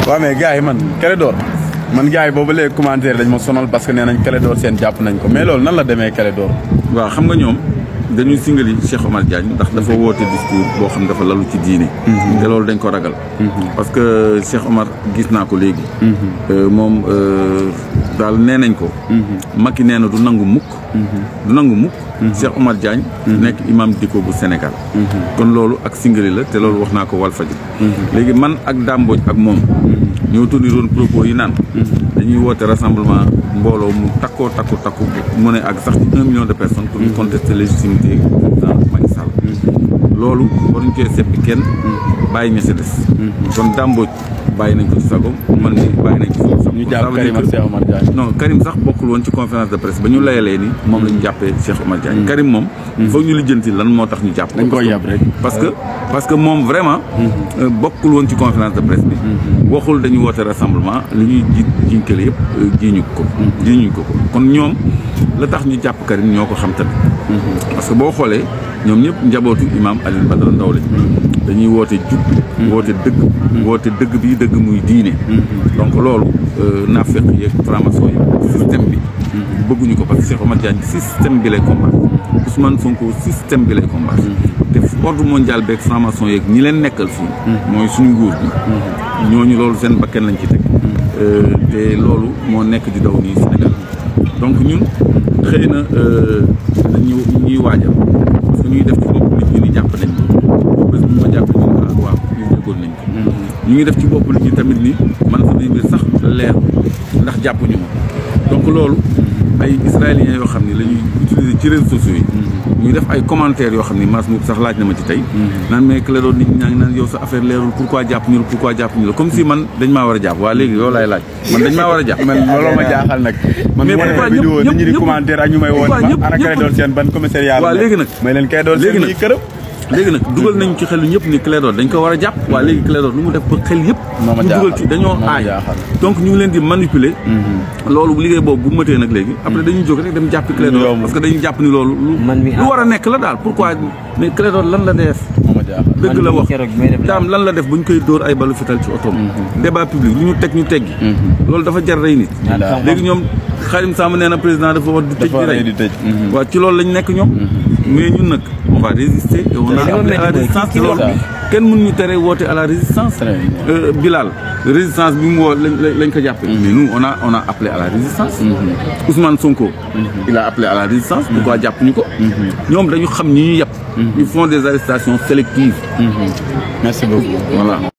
waaw mais gars yi man Clédor man gars yi boobu léegi commentaire dañ ma sonal parce que nee nañ Clédor seen jàpp nañ ko mais loolu nan la demee Clédor. waaw xam nga ñoom dañuy singali Cheikh Omar Diagne ndax dafa woote discours boo xam ne dafa lalu ci diine. te loolu dañ ko ragal. parce que Cheikh Omar gis naa ko léegi. moom daal nee nañ ko. Macky nee na du nangu mukk. du nangu mukk. Cheikh Omar Diagne. nekk imam diko bu Sénégal. kon loolu ak singali la te loolu wax naa ko Walfadjri. léegi man ak Dame Mbodj ak moom. ñoo tenir propos yi naan. dañuy woote rassemblement mbooloo mu takku mu ne ak sax ci 1 million de personnes pour ñu contester légitimité président Macky Sall. loolu waruñu cee seppi kenn bàyyi ña si des. kon Dame Mbodj bàyyi nañ ko ci sagom man ni bàyyi nañ ko ci sagom. ñu jàpp Karim ak Cheikh Omar Diagne. non Karim sax bokkul woon ci conférence de presse ba ñu layalee ni moom la ñu jàppee Cheikh Omar Diagne. Karim moom foog ñu lijjanti lan moo tax ñu jàpp ko. dañ koy yab rek parce que moom vraiment bokkul woon ci conférence de presse bi. waxul dañu woote rassemblement li ñuy jiñ kële yëpp jiñu ko kon ñoom la tax ñu jàpp Karim ñoo ko xam tamit. parce que boo xoolee ñoom ñëpp njabootu imam Alioune Badara Ndao lañ dañuy woote jub woote dëgg bi dëgg muy diine. donc loolu naafeq yeeg franc-maçon yi système bi bëgguñu ko parce que Cheikh Omar Diagne système bi lay combattre Ousmane Sonko système bi lay combattre te ordre mondial beeg franc-maçon yeeg ñi leen nekkal fii mooy suñu nguur bi ñooñu loolu seen bakken lañ ci teg te loolu moo nekk di daw nii Sénégal donc ñun xëy na dañu ñuy waajal parce que ñuy def ci bopp nit ñi ni jàpp nañ ko bés bu ma jàpp ñu waaw ñu déggoon nañ ko ñu ngi def ci bopp nit ñi tamit ni man samay mbir sax leer ndax jàppuñu ma donc loolu ay israéliens yoo xam ne la ñuy utiliser ci réseaux sociaux yi ñuy def ay commentaires yoo xam ne Mass Mboup sax laaj na ma ci tey naan mais Clédor nit ñaa ngi naan yow sa affaire leerul pourquoi jàpp ñu la comme si man dañ maa war a jàpp waa léegi yow laay laaj man dañ maa war a jàpp man looloo ma jaaxal nag man ma vidéo nit ñi di commentaire ak ñu may woon ma ana Clédor seen ban commissariat waaw léegi nag may leen Clédor seen ñi këram léegi nag dugal nañu ci xelu ñëpp ni Clédor dañ ko war a jàpp waa léegi Clédor lu mu def ba xel yëpp ñu dugal ci dañoo aay donc ñu ngi leen di manipuler loolu liggéey boobu bu mëtee nag léegi après dañuy jóg rek dem jàppi Clédor parce que dañuy jàpp ni loolu lu war a nekk la daal pourquoi mais Clédor lan la def dëgg la wax daam lan la def bu ñu koy dóor ay balu fital ci otom débat public lu ñu teg ñu teggi loolu dafa jar rey nit léegi ñoom Karim Samb nee na président dafa war di tëj di rey waaw ci loolu lañ nekk ñoom mais ñun nag on va résister et on a appelé à la résistance te loolu kenn mën ñu tere woote à la résistance Bilal résistance bi mu woo lañ ko jàppee mais nous on a appelé à la résistance Ousmane Sonko il a appelé à la résistance pourquoi jàpp ñu ko ñoom dañu xam ñi ñu yàpp ils font des arrestations sélectives merci beaucoup voilà